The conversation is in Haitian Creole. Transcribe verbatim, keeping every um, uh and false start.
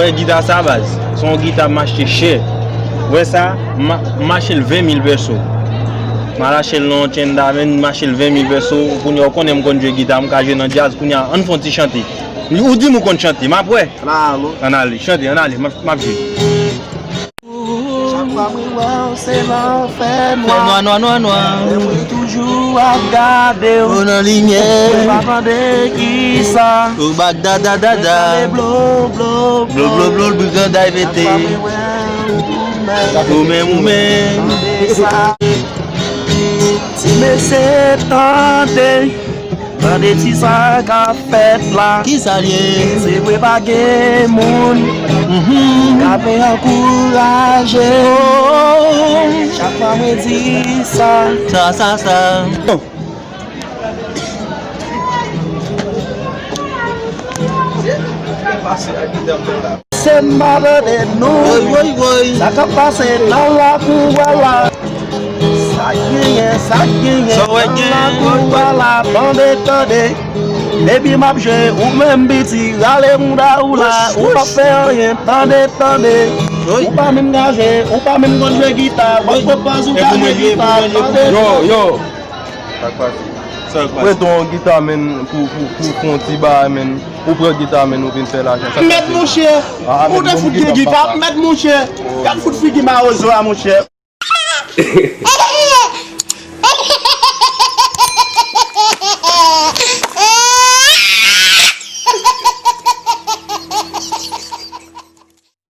Wè gita sa baz, se yon gita m achte chè. Wè sa, m a- m achte l ven mil pèso. M al achte l nan yon tchenda, men m achte l ven mil pèso. Kounye a ou konnen m konn jwe gita, m ka jwe nan djaz. Kounye a, ann fè yon ti chante. Ou di m ou konn chante, m ap wè. Ann ale, chante, ann ale, m ap m ap jwe. Chak fwa mwen wè w, se lanfè nwa. Fè nwa, nwa, nwa, nwa. Men mwen toujou ap gade w. Ou nan limyè. Mwen pa tande kisa. Ou bak da, da, da, da. Mwen tande blo, blo, blo, blo, blo, l briganday pete. Chak fwa mwen wè w, ou menm. Ou menm, ou menm. Tande sa. Ti mesye, tande. Tande ti sa k ap fèt la. Kisa l ye? Se vre pa gen moun k ap ankouraje. Oh. Chak fwa mwen di sa. Sa, sa, sa. Se m pa tande nou. Woy, woy, woy. Sa k ap pase nan lakou a la. Sa k genyen, sa k genyen nan lakou a la. Tande, tande. Depi m ap jwe, ou menm piti, rale mouda ou la. Ou p ap fè anyen, tande, tande. Ou pa menm ka jwe, ou pa menm konn jwe gita. W ap pran pòz ou ka jwe gita, tande. Yo, yo. Sa k pase? Sa k pase? Prete yon gita, menn, pou, pou, pou, pou yon ti bagay, menn. Ou pran gita, menn, ou vin fè lajan. Sa k pase? Mèt monchè, ou te fout gen gita, mèt monchè. Gad fout figi mawozo a, monchè.